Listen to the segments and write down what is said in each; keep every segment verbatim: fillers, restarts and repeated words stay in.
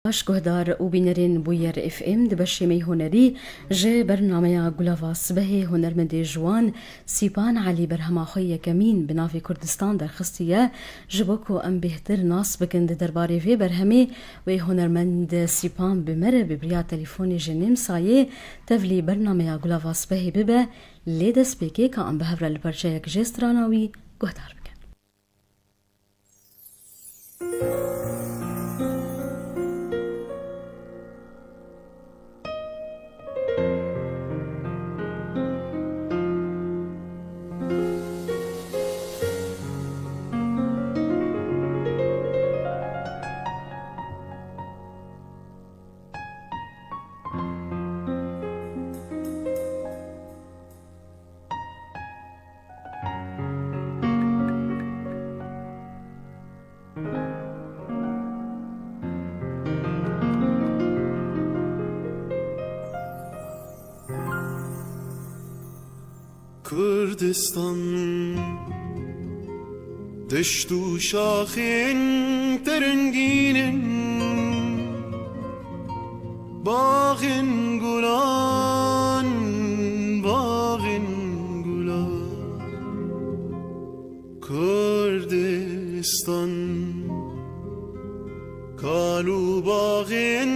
Baş guhdar û bînerên Bûyer F M, di beşê me yê hunerî ji bernameya Gulava Sibehê hunermendê ji wan Sîpan Elî berhema xwe yekemîn bi navê Kurdistan derxistiye. Ji bo ku em bêhtir nas bikin di derbarê vê berhemê, wê hunermend Sîpan bi me re bi bi riya telefon jî nêmsayê tevlî bernameya Gulava Sibehê bibe, lê destpêkê ka em bi hev re li parçeyek jê strana wî guhdar bikin. Kurdistan, deşt û şaxên te rengîn in, baxên gulan, baxên gulan. Kurdistan, kal û baxên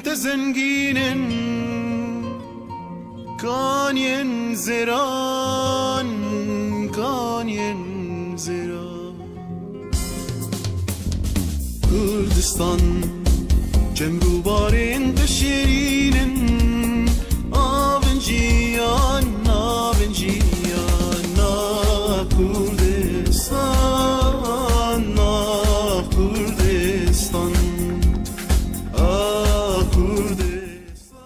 te zengîn in, kaniyên zêran, kaniyên zêran. Kurdistan, çemr û barên te şêrîn in, avên jiyan, avên jiyan, ah Kurdistan, ah Kurdistan, ah Kurdistan.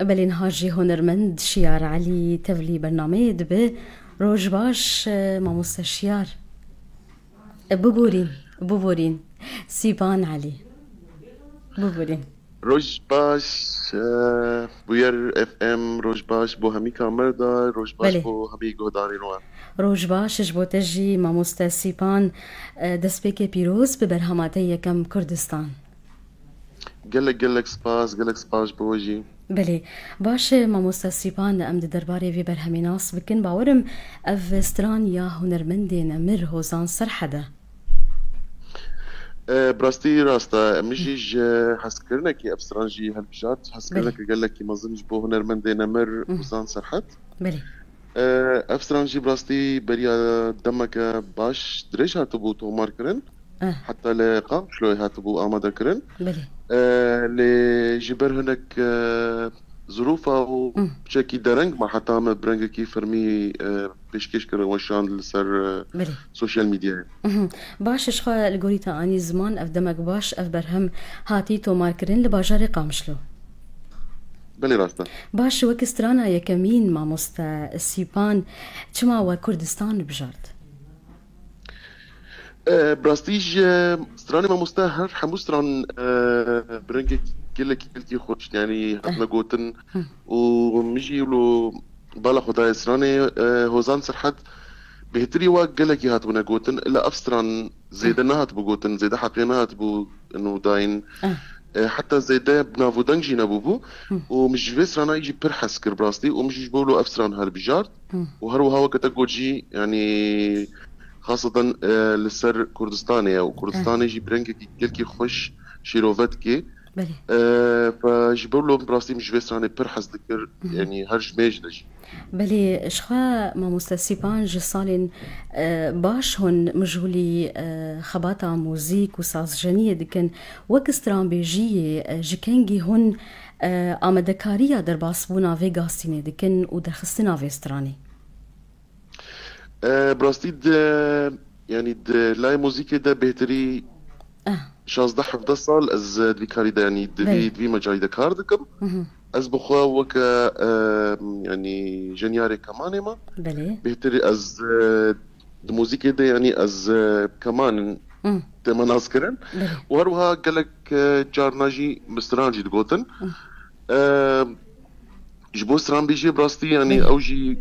Belê niha jî hunermend Şiyar Elî tevlî bernameyê dibe. Roj baş, e, mamoste Şiyar. E, biborîn, biborîn. Sîpan Elî. Biborîn. Roj baş, e, Bûyer F M, roj baş bo hemî kamerda, roj baş Belê. bo hemî guhdarên wan. Roj baş ji bo te jî, mamoste Sîpan, e, destpêkê pîroz bi berhema te yekem Kurdistan. Gelek, gelek spas, gelek spas ji bo we jî. Belê. Baş e, mamoste Sîpan, em di derbarê vê berhemê nas bikin. Bawerim ev stran ya hunermendê nemir Hozan Serhed e. E, bi rastî rast e. Min jî ji hezkirinekî ev stran jî hilbijart. Hezkirineke Belê. gelekî mezin ji bo hunermendê nemir Hı. Hozan Serhed. Belê. E, ev stran jî bi rastî beriya demeke baş dirêj hatibû tomarkirin. Eh. Heta li Qamişloyê hatibû amadekirin. Belê. E, lê ji ber hinek, e, zirûfa û Hı. piçekî dereng me heta me bi rengekî fermî, e, pêşkêş kirin, weşand li ser, e, Belê. sosyal medyayê. Mhm. Baş, ji xwe li gorî te anî ziman, ev demek baş, ev berhem hatî tomarkirin li bajarê Qamişlo. Belê, rast e. Baş, wek strana yekemîn, mamoste Sîpan, çima we Kurdistan bijart? E, bi rastî ji stranê mamoste her hemû stran, e, bi rengekî gelekî, gelekî xweş, yanî hatine Eh. gotin Hı. û min jî wilo bala xwe daye stranê, e, Hozan Serhed bêhtirî wa gelekî hatibûne gotin, ila ev stran zêde Hı. nehatibû gotin, zêde heqê nehatibû nû dayîn. Ah. E, heta zêde bi nav û deng jî nebûbû. Hı. Û min ji vê stranayî jî pir hez kir bi rastî û min jî ji bo wilo ev stran hilbijart. Hı. Û her wiha weke te got jî, yanî xaseten, e, li ser Kurdistanê ye û Kurdistanê Eh. jî bi rengekî gelkî xweş şîrove dike. Belê. E, fe ji bo wilo bi rastî min ji vê stranê pir hez dikir, Mhm. yanî her ji mêj de jî. Belê, ji xwe mamoste Sîpan ji salên, e, baş hûn mijûlî, e, xebata muzîk û sazjeniyê dikin. Wek stranbêjiyê, e, ji kengî hûn, e, amadekariya derbasbûna vê gastînê dikin û derxistina vê stranê? E, bi rastî de, yanî di layê muzîkê de bêhtirî Ah. şazdeh hevdeh sal ez, e, di vî karî de, yanî di vî, Belê. di vî mecalî de kar dikim. Mhm. Ez bi xwe weke, e, yanî jenyarê kemanê me. Belê. Bêhtir ez, e, di muzîkê de, yanî ez, e, keman Hı. tême nas kirin. Belê. Û her wiha gelek, e, carna jî min stran jî digotin. Hı. E, Ji bo stranbêjiyê bi rastî, yanî Belê. ew jî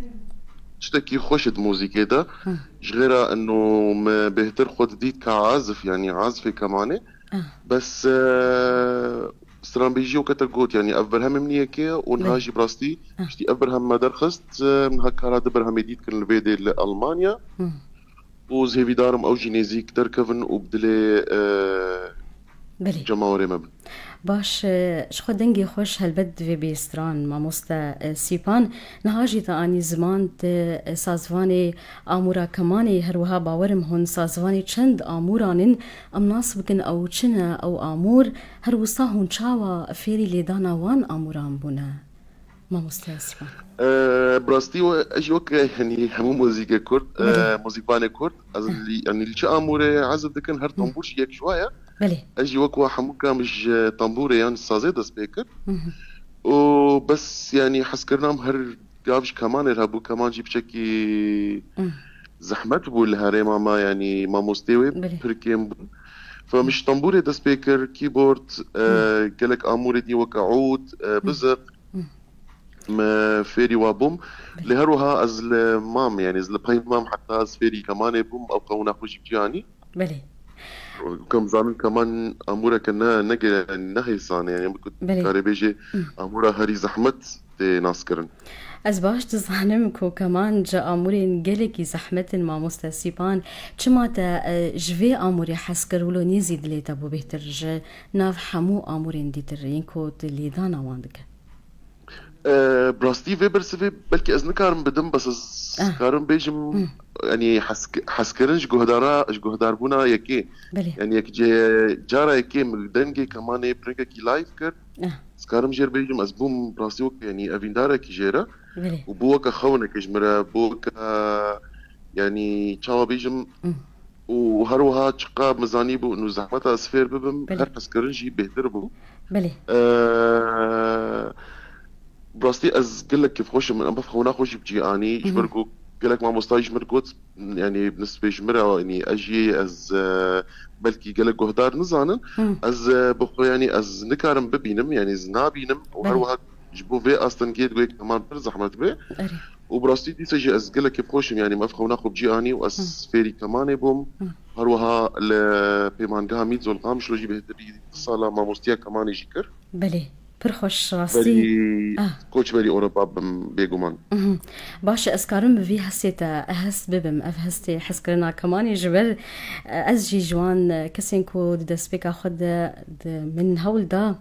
tiştekî xweş e di muzîkê de. Hı. Ji xêra eno me bêhtir xwe didît ka azif, yanî azifê kemanê. Ah. Bes, e, stranbêjî weke te got, yanî ev berhemê min yekê ye û niha Belê. jî bi rastî Ah. piştî ev berhem me derxist, e, niha kara du berhemê dî dikin li vê dê li Almanya. Hmm. Û ez hêvîdar im ew jî nêzîk derkevin û bi dilê, e, Belê. cemawerê me bin. Baş, e, ji xwe dengê xweş helbet divê bê stran, mamoste, e, Sîpan. Niha jî te anî ziman, tu, e, sazvanê amûra kemanê, her wiha bawer im hûn sazvanê çend amûran in, em nas bikin ew çi ne ew amûr, her wisa hûn çawa fêrî lêdana wan amûran bûne? Mamoste Sîpan. E, bi rastî we, ez jî wek, e, henî hemû muzîkê Kurd, e, Belê. muzîkvanê Kurd, ez Heh. li, yanî li çi amûrê ez dikin, her Hı. tambûr jî yek ji wa ye. Belê. Ez jî wek wa hemû kam ji tambûrê yan sazê dest pê kir. Hı hı. Û bes, yanî hezkirina min her gav ji kemanê re hebû, keman jî piçekî Hı. zehmet bû li herêma me, yanî mamostê wê Belê. pir kêm bûn. Fe min ji tambûrê dest pê kir, keyboard, e, Hı. gelek amûrê dî weke ûd, e, Hı. biziq. Hı. Me fêrî wa bûm. Belê. Lê her wiha ez li mam, yanî ez li pey mam heta ez fêrî kemanê bûm, ew qewna xwe jî bi cî anî. Belê. Wek em zanin keman amûreke ne, ne ge-, ne hêsan e, yanî em Belê. karê bêjê Hı. amûra herî zehmet tê naskirin. Ez baş dizanim ku keman ji amûrên gelekî zehmet in, mamoste Sîpan. Çima te, e, ji vê amûrê hez kir, wilo nêzî dilê te bû bêhtir ji nav hemû amûrên dîtir yên ku tu lêdana wan dike? E, bi rastî vê bersivê belkî ez nikarim bidim, bes ez Ah. karim bêjim, Hmm. yanî hesk-, hezkirin ji guhdara, ji guhdarbûna yekê. Belê. Yanî yek ce-, cara yekê min dengê kemanê bi rengekî live kir. Ah. Ez karim jêr bêjim, ez bûm bi rastî wek, yanî evîndarekî jê re. Belê. Û bû weke xewnekê ji min re, bû weke, yanî çawa bêjim, Hmm. û her wiha çiqa min zanîbû û zehmeta ez fêr bibim, Belê. her hezkirin jî bêhtir bû. Belê. Eee, bi rastî ez gelek kêfxweş im, em ev xewna xwe jî bi cî anî, ji ber Mhm. ku gelek mamosta jî ji min got, yanî bi nisbê ji min re, yanî ez jî ez, e, belkî gelek guhdar nizanin, Hı. ez, e, bi xwe, yanî ez nikarim bibînim, yanî ez nabînim û her Belê. wiha ji bo vê astengiyê divê keman pir zehmet be. Erê. Û bi rastî dîsa jî ez gelek kêfxweş im, yanî min ev xewna xwe bi cî anî û ez Hı. fêrî kemanê bûm. Hı. Her wiha li pêmangeha Mîdzo li Qamişlo jî bêhtirî du sala mamostiya kemanê jî kir. Belê, pir xweş rastî. Berî Ah. koçberî Ewropa bim bêguman. Mhm. Baş e, ez karim bi vî hestê te hest bibim. Ev hestê hezkirina kemanê ji ber, e, ez jî ji wan, e, kesên ku di destpêka xwe de, de min hewl da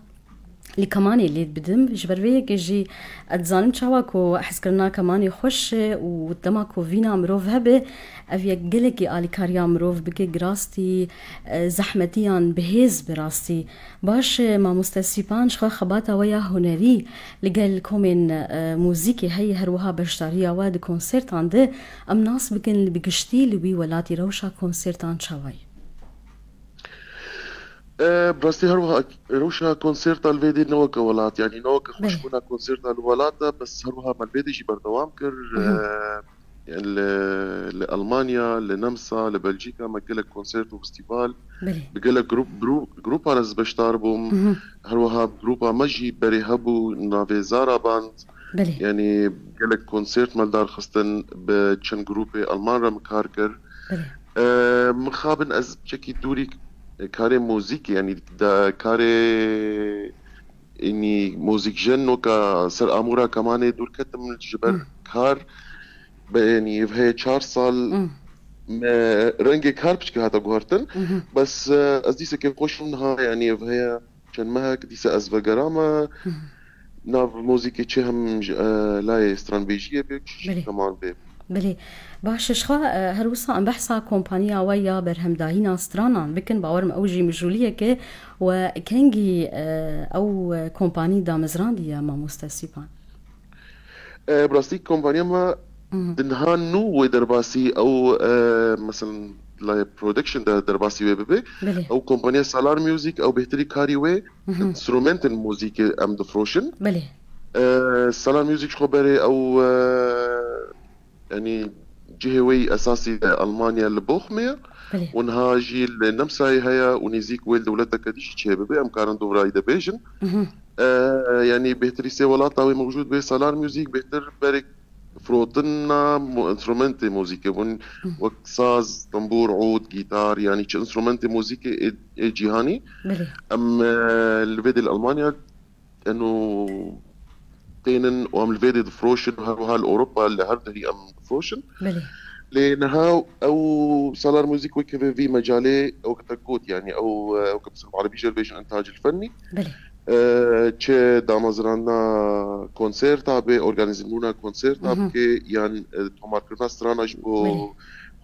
li kemanê lê bidim. Ji ber vê yekê jî ez dizanim çawa ku hezkirina kemanê xweş e û dema ku vîna mirov hebe, ev yek gelekî alîkariya mirov bike, bi rastî, e, zehmetiyan bi hêz bi rastî. Baş e, mamoste Sîpan, ji xwe xebata we ya hunerî li gel komên, e, muzîkê heye, her wiha beşdariya we di konsertan de, em nas bikin li bi giştî li wî welatî rewşa konsertan çawa ye? E, bi rastî her wiha rewşa konserta li vê dê ne weke welat, yanî ne weke Belê. xweşbûna konserta li welat e, bes her wiha me li vê dê jî berdewam kir. Mhm. E, li, li Almanya, li Nemsa, li Belçîka me gelek konsert û festîval Belê. bi gelek grup, bru-, grupan ez beşdar bûm. Mhm. Her wiha grupa me jî berê hebû, navê Zara Band. Belê. Yanî gelek konsert me li dar xistin, bi çend grûpê Alman re min kar kir. Belê. E, mixabin ez çekî dûrî karê muzîkê, yanî da karê, yanî muzîkjen noka ser amûra kemanê dûr ketim ji ber Hı. kar. Be, yanî ev heye çar sal Hı. me rengê kar piçkî hate guhertin. Hı hı. Bes, e, ez dîsa kêfxweş im niha, yanî ev heye çend mehek dîsa ez vegerame Hı hı. nav muzîkê çi hem ji, e, layê stranbêjiyê bê, çi jî Belê. keman bê. Belê. Baş e, ji xwe, e, her wisa em behsa kompaniya we ya berhemdayîna stranan bikin. Bawer im ew jî mijûliyek e we kengî, e, ew, e, kompanî damezrandiye, mamoste Sîpan? E, bi rastî kompaniya me Hı hı. di niha nû wê derbasî ew, e, mesela layê production de derbasî wê bibe. Belê. Ew kompaniya Salar Music, ew bêhtirî karî wê Hı hı. instrumentin muzîkê em difroşin. Belê. E, Salar Music ji xwe berê ew, e, yanî cihê wê yî esasî li Almanya li Bochumê ye. Belê. Û niha jî li Nemsayê heye û nêzîk wê li dewleteke dî jî çêbibe, em karin dovrayî de bêjin. Mhm. E, yanî bêhtirî sê welata wê mewcûd bê, Salar Music bêhtir berê firotina mu-, enstrumentê muzîkê bûn, wek saz, tembûr, ûd, gîtar, yanî çi enstrumentê muzîkê ê, ê cîhanî. Belê. Em, e, li vê dê li Almanya eno tênin û em li vê dê difiroşin û her wiha li Ewropa li her derî em difiroşin. Belê. Lê niha ew Salar Müzik weke vê vî mecalê ew ke te got, yanî ew, e, ew ke bi Erebî jê re bêjin intacil fennî. Belê. E, çi damezrandina konserta be, organîzebûna konserta bike, yan, e, tomarkirina strana ji bo Belê.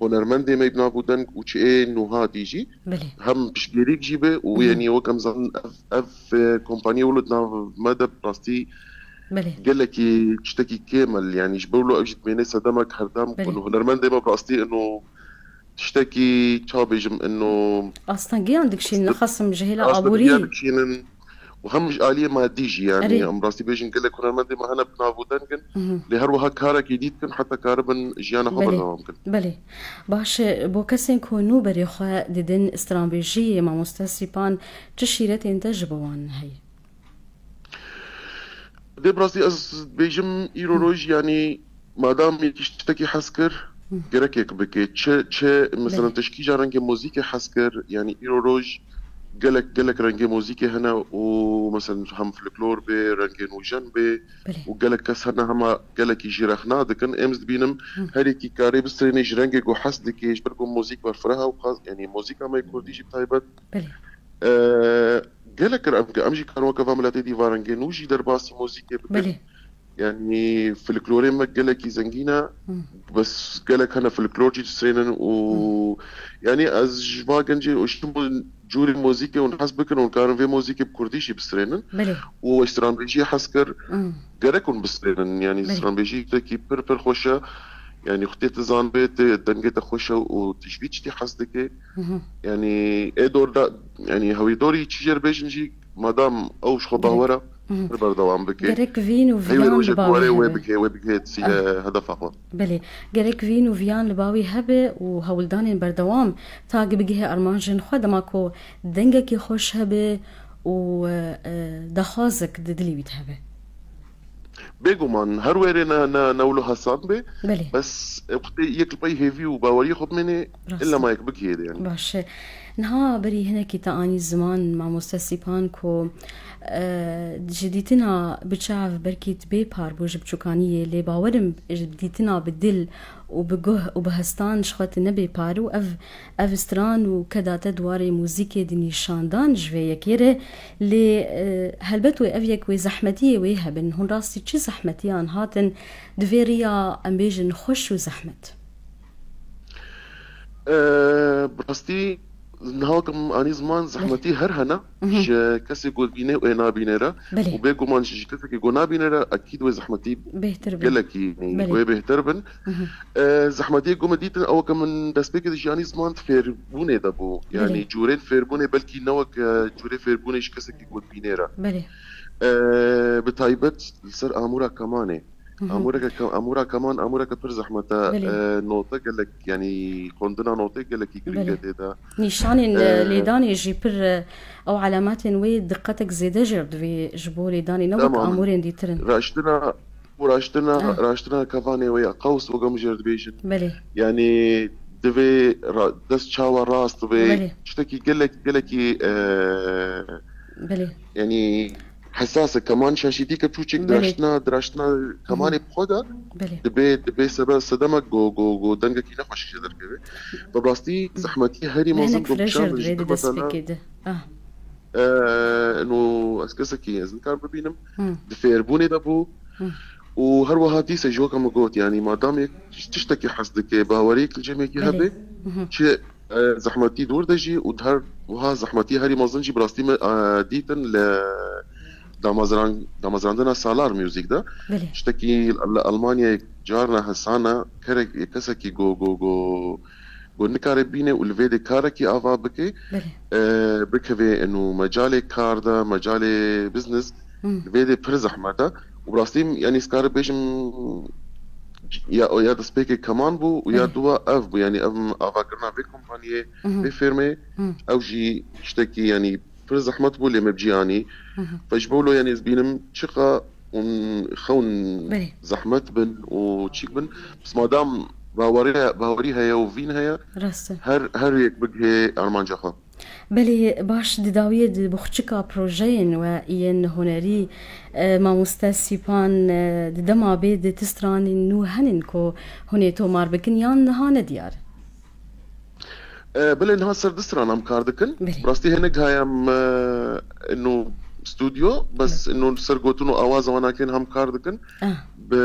hunermendê me bi nav û deng û çi ê nuha dî jî Belê. hem piştgirîk jî be û, Mhm. yanî wek em zanin ev, ev, e, kompaniyê wilo di nav me de bi rastî Belê. gelekî tiştekî kêmel, yanî ji bo wilo ev jî dimêne sedemek herdem Belê. ku hunermendê me bi rastî ino tiştekî, ça bêjim, ino Astengiyan dikişînin, nixwasim ji hêla aborî. Astengiyan dikişînin û hem ji aliyê madî jî, yanî Erê. em rastî bêjin gelek hunermendê me hene bi nav û deng in. Mhm. Lê her wiha karekî dî dikin heta karibin jiyana xwe Belê. berdewam bikin. Belê. Baş e, bo kesên ku nû berê xwe didin stranbêjiyê, mamoste Sîpan, çi şîretên te ji bo wan heye? Dê bi rastî ez bêjim îro Hı. roj, yanî madam yekî ji tiştekî hez kir, Hı. gerek yek bike. Çi, çi, mesela Belê. te ji kîja rengê muzîkê hez kir, yanî îro roj gelek, gelek rengê muzîkê hene û mesela hem folklor be, rengên nûjen be Belê. û gelek kes hene hema gelekî jî rexna dikin. Em ez dibînim Hı. her yekî karê bistrênê ji rengê ku hez dike, ji ber ku muzîk berfireh e û qas, yanî muzîka me yê kurdî jî bi taybet Belê. E, gelek kir em, em jî karin weke va miletê dî va rengê nû jî derbasî muzîkê bikin. Belê. Yanî folklorê me gelekî zengîn e. Hı. Bes gelek hene folklor jî distrênin û Hı. yanî ez ji va gencê û ji bo cûrê muzîkê hûn hez bikin, hûn karin vê muzîkê bi kurdî jî bistrênin. Belê. Û stranbêjiyê hez kir, Hı. gerek hûn bistrênin. Yanî Belê. stranbêjî tiştekî pir pir xweş e. Yanî xwe tê tu zanibê, tê dengê te xweş e û tu ji vî tiştî hez dike. Hı hı. Yanî ê dor da, yanî hewî dorî çi jê re bêjin jî, madam ew ji xwe Gerek. bawer e, Hı hı. pir berdewam bike. Gerek vîn û Heyvê viyan rojek li bavê warê wê hebe. bike, wê bike sî-, Aha. e, hedefa xwe. Belê. Gerek vîn û viyan li bawî hebe û hewldanên berdewam ta gi bigihê armancên xwe dema ku dengekî xweş hebe û, e, e, daxwazek di dilê wî de hebe. Bêguman her wêrê ne, ne, ne wilo hesan be. Belê. Bes, e, xwe tê yek li pey hêvî û baweriyê xwe bimêne, Rast. illa ma yek bigihê de yani. Baş e. Niha berî hinekî te anî ziman, mamoste Sîpan, ku, e, ji dîtina bi çav belkî tu bê par bû ji biçûkaniyê, lê bawerim ji dîtina bi dil û bi guh û bi hestan ji xwe tu nebê par û ev, ev stran û keda te di warê muzîkê di nîşan dan ji vê yekê re. Lê, e, helbet wê ev yek wê zehmetiyê wê hebin. Hûn rastî çi zehmetiyan hatin di vê riya, em bêjin, xweş û zehmet? E, bi rastî niha wek em anî ziman, zehmetî her hene. Mhm. Ji kesê ku dibîne û ê nabîne re. Belê. Û bêguman ji, ji kesekî ku nabîne re, ekîd wê zehmetî Bêhtir bin. gelekî Belê. wê bêhtir bin. Mhm. E, zehmetiyê ku min dîtin, ew ke min destpêkê de jî anî ziman, fêrbûnê de bû. Belê. Yanî cûrên fêrbûnê belkî ne wek, e, cûrê fêrbûnê ji kesekî ku dibîne re. Belê. E, bi taybet li ser amûra kemanê. Mhm. Amûreke ke-, amûra keman, amûreke pir zehmet e. Belê. E, note gelek, yanî xwendina notê gelekî giring e Belê. tê de. Nîşanên, E, e, lêdanê jî pir, e, ew alametên wê diqetek zêde jê re divê ji bo lêdanê, ne wek Tamam. amûrên dîtir in. Raştina, û raştina, Ah. raştina kevanê wê ya qews wek em jê re dibêjin. Belê. Yanî divê ra-, dest çawa rast divê. Belê. Tiştekî gelek, gelekî, e, Belê. yanî hesas e. Keman şaşîtî ke çûçek Belê. diraştina, diraştina kemanê Mhm. bi xwe de Belê. dibê, dibê sebe sedemek go, go, go dengekî nexweş jê derkeve. Bi rastî zehmetî herî mezin Mehnek go freşer kişan divê ji di ber mesela destpêkê de. Ah. E, eno ez kesekî ez nikarim bibînim. Hı. Di fêrbûnê de bû. Hı. Û her wiha dîse jî weke min got, yanî madam yek tiştekî hez dike, baweriyek li cem yekî Belê. hebe, Hı hı. çi, e, zehmetî dûr de jî û her wiha zehmetî herî mezin jî bi rastî me, e, dîtin li damezran-, damezrandina Salar Music de. Belê. Tiştekî li Almanyayê carna hesana kerek, kesekî go, go, go, Got nikare bîne û li vê de karekî ava bike, Belê. e, bikeve eno mecalê kar de, mecalê business, Hmm. li vê de pir zehmet e. Û bi rastî, yanî, ez karim bêjim, ya, ya destpêkê keman bû û ya Belê. duwa ev bû. Yanî, ev avakirina vê kompaniyê, Hmm. vê firmeyê, Hmm. ew jî tiştekî, yanî, pir zehmet bû, lê me bi cî anî. Hmm. Ve ji bo lo, yanî, ez bînim çiqa hûn xewn Belê. zehmet bin û çîk bin. Bes madam bawerî, bawerî heye û vîn heye, Rast e. her, her yek bigihê armanca xwe. Belê, baş, di dawiyê de bi xçika projeyên we yên hunerî, e, mamoste Sîpan, e, di dema bê de ti stranên nû henin ku hûn ê tomar bikin yan niha ne diyar? E, belê, niha ser du stranan em kar dikin. Belê. Bi rastî hinek heye em, e, ino stûdyo, bes Belê. ino ser gotin û awaza wan a kên hem kar dikin. Ah. Bi,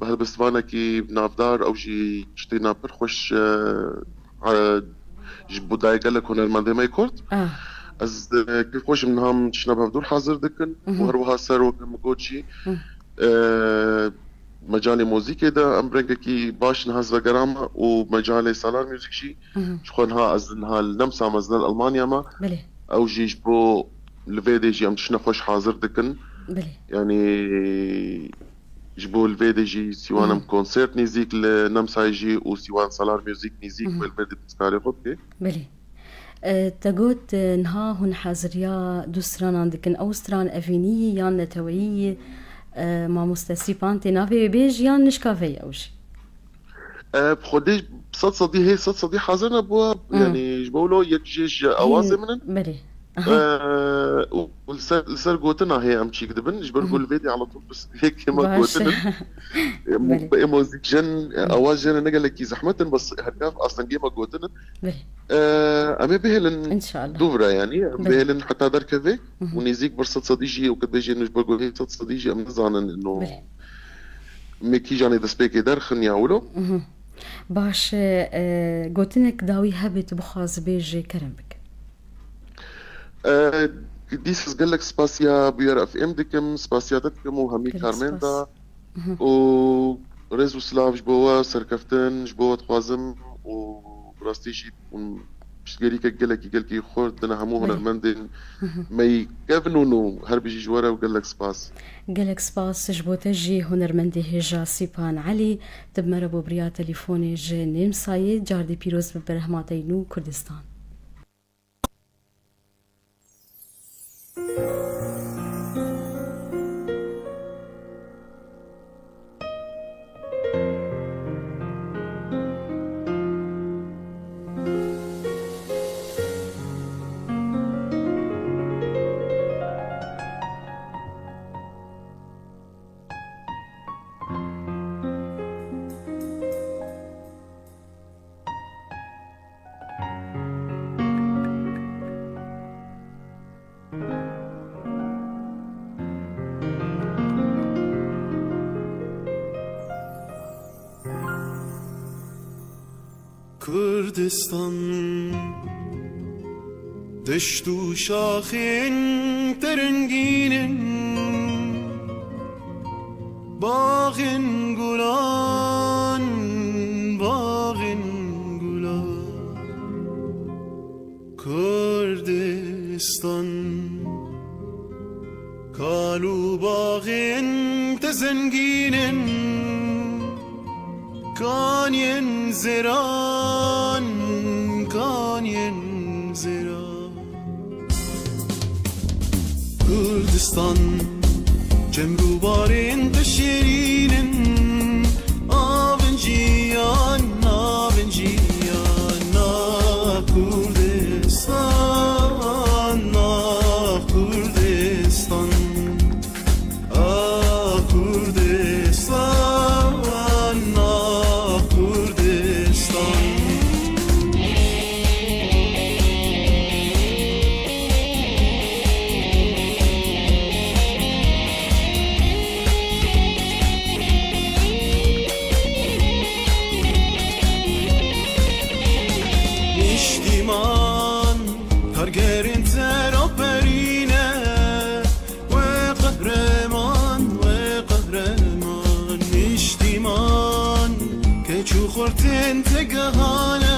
bi helbestvanekî navdar, ew jî tiştê ne pir xweş, e, e, ji bo dayê gelek hunermendê me yê Kurd. Ah. Ez, e, kêfxweş im niha em tiştine bi hevdûr hazir dikin. Mhm. Û her wiha ser weke min got jî, Mhm. e, mecalê muzîkê de em bi rengekî baş niha ez vegera me û mecalê Salar Music jî Mhm. ji xwe niha ez niha li Nemsa me, ez ne li Elmanya me. Belê. Ew jî ji bo li vê dê jî em tiştine xweş hazir dikin. Belê. Yanî ji bo li vê dê jî sîwan em Mhm. konsert nêzîk li Nemsayê jî û sîwan Salar Music nêzîk Mhm. wê li vê dê pirskarê xwe bike. Belê. E, te got, e, niha hûn haziriya du stranan dikin. Ew stran evînî yî yan neteweyî yî, e, mamoste Sîpan tê navê wê bêj yan nişka vê ye ew jî? E, bi xwedê sed sedî hê sed sedî hazir nebû. Hmm. Yanî ji bo wilo yek jê ji awazê min in. Belê. E, û, û li ser, li ser gotina hê em çîk dibin. Ji ber ku li vê dê ala tûl bes yek hê me Baş. gotin in. E, mu-, Belê. e, muzîk jin, e, awaz jin ne gelekî zehmet in, bes her kav astengê me gotin in. Belê. E, em ê bihêlin İnşallah. dûvre yanî. Em Belê. bihêlin heta derkeve. Mhm. Û nêzîk bir sed sedî jî û ke dibêjin ji bo gohê sed sedî jî em nizanin ino. Belê. Me kîjanê destpêkê derxin ya wilo. Mhm. Baş e, e, gotinek dawî hebe tu bixwazî bêjê kerem bike. E, dîs ez gelek spasiya Bûyer F M dikim, spasiya te dikim û hemî Gelek karmênda. spas. Mhm. Û rêz û silav ji bo we, serkeftin ji bo we dixwazim û bi rastî jî hûn piştgirîkek gelekî, gelekî xurt dine hemû Belê. hunermendên Mhm. me yî kevn û nû. Her bijî ji we re û gelek spas. Gelek spas ji bo te jî hunermendê hêja Sîpan Elî, tu bi me re bo bi riya telîfonê ji Nêmsayê, cardî pîroz bi berhema te yî nû Kurdistan. Kurdistan, deşt û şaxên te rengîn in, baxên gulan, baxên gulan. Kurdistan, kal û baxên te zengîn in, kaniyên zêran, kaniyên zêran. Kurdistan, çemrûbarên te şêrîn in, avên jiyan, avên jiyan. Ah Kurdistan, ah Kurdistan, ah Kurdistan, ah Kurdistan. Niştiman, kargerên te raperîne, we qehreman, we qehreman. Niştiman, keç û xurtên te gehane,